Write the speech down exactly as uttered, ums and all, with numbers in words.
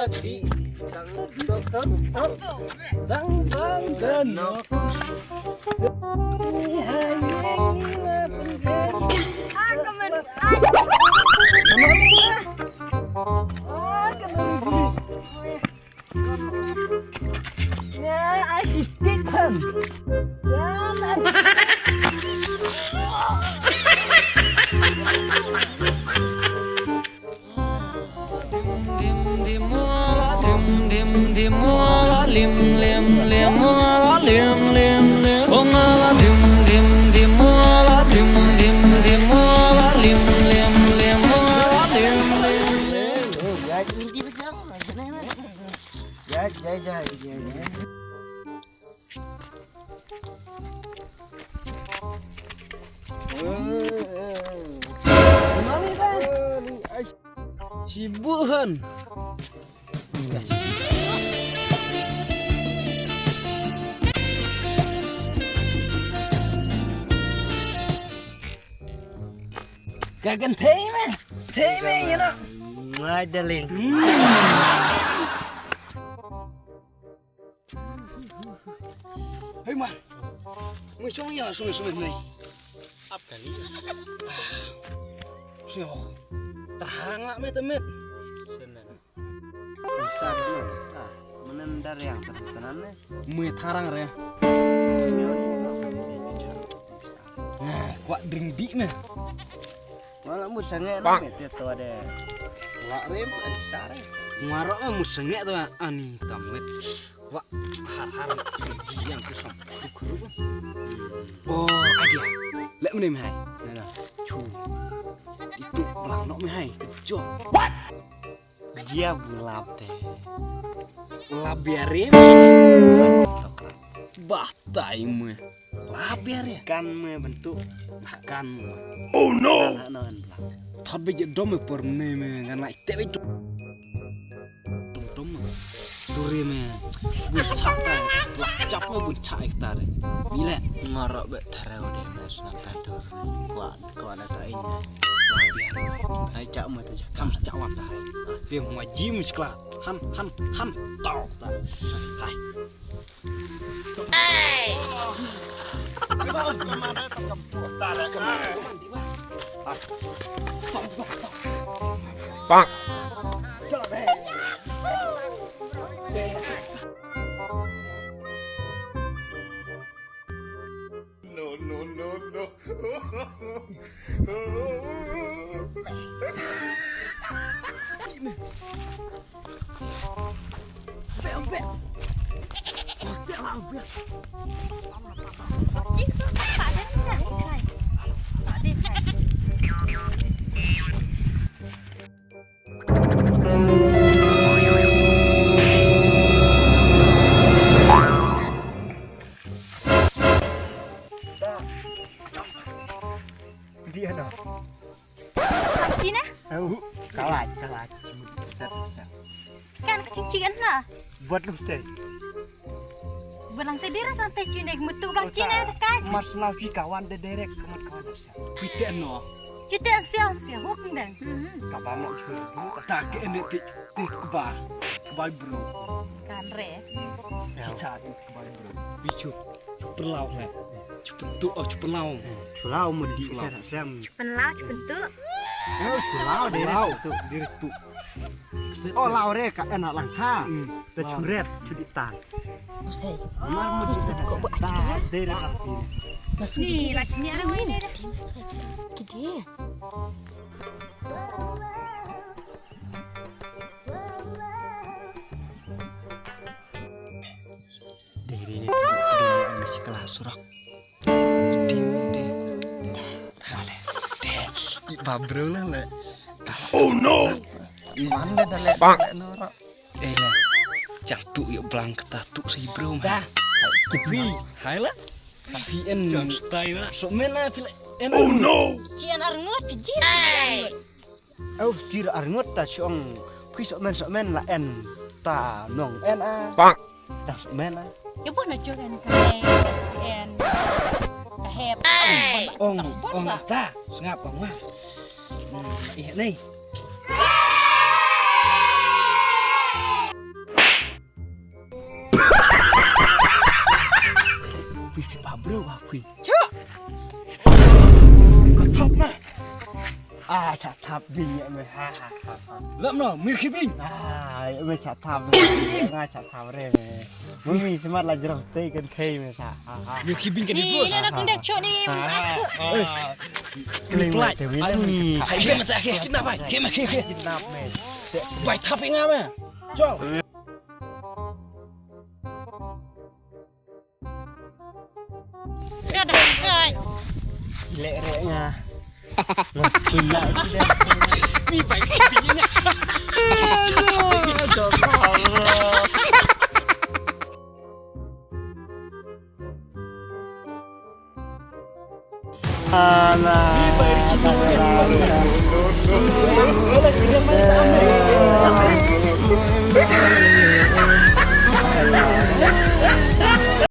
Dang, dang, dang, dang. Dang, dang, dang. Ah, come on. Ah. Ah, come on. Yeah, I should pick him. Yeah, man. Shibuhan. Ka kan thei me, thei me, you know. My darling. Hey man, mui song ya song song ni. Ap kali. Sio, terhang lah me temit. Besar tu. Ah, menen dar yang tenan ni. Mui tarang re. Sio ni. Nah, kuat dring di me. Wala mu sangeh na me te to de. Wala rem besar. Ngarok me mu sangeh tu ani tamit. Wah, har har. Ji yang kusam. Kuru kuru. Oh, idea. Lek mene me hai. Nah, nah. Chu. Itu belang nok me hai. Jom. What? Jia bulap de. Lap biare me. Tokra. Bah, tai me. Lap biare. Kan me bentuk. Kan me. Oh no. Nah, nah, nah, nah. Tapi je dom me por mene me. Kan lai te be dom. Dum dum. Duri me. Bun chak ta. Lak chap me bun chak ek ta re. Mile. Ngarok be tharau de me sna ta dur. Kuan, kuan ta in. Ai chak me ta chak. Kam chak wan ta hai. Be ngwa jim chkla. Han, han, han. Tau ta. Hai. Bang. No, no, no, no. Dia no. Cina? Au, kalat, kalat. Besar, besar. Kan kecil-kecilan lah. Buat lu teh. Buat lang teh direct sang teh Cina, mutu bang Cina dekat. Mas Nafi kawan de direct, kawan kawan besar. Pite no. Kita siang siang huk deng. Kapa mau curi dulu. Tak ke ini ti ti keba keba bro. Kan re. Cica ti keba bro. Bicu. Perlau le. Cupentuk, oh, cupenlau. Culau mudi. Culau. Sem, sem. Cupenlau, cupentuk. Oh, culau deh. Culau. Tu, diri tu. Oh, lau re ka enak langka. Hmm. Te curet, cudit ta. Mar mudi. Kok buat ta, deh, rapi. Mas ni, lagi ni, anu ni, dah. Gede. Deri ni tu dia mesti kelas surak. Ding ding. Tale. Dek. Iba bro lah le. Oh no. Iman le dale. Bang. Norok. Eh le. Jang tu yuk belang kata tu si bro. Dah. Kipi. Hai lah. Kipi en. Jang style lah. So men lah fil en. Oh no. Cian arngut pijir. Au, tir arngut ta chong. Phi sok men sok men la en. Ta nong en a. Bang. Ta sok men a. Ya pun na chok en ka. En. Ka hep. Ong, ong ta. Sngap ong wa. Hmm, ih nei. Ah, sa thap bing ïa me. Ha ha ha. Lap no, mir khibing. Ah, ïa me sa thap bing. Nga sa thap re me. Mami semat la jrong tei kan khei me sa. Ha ha. Mir khibing kan ni. Ni na kung dek chok ni. Ni plai. Ai, hai me mata ke kidnap ai. Ke me ke ke. Kidnap me. Bai thap ïa nga me. Chong. Ka dang kai. Lek rek nga. Nga skul lah. Mi bai kibing ïa nga. Ala.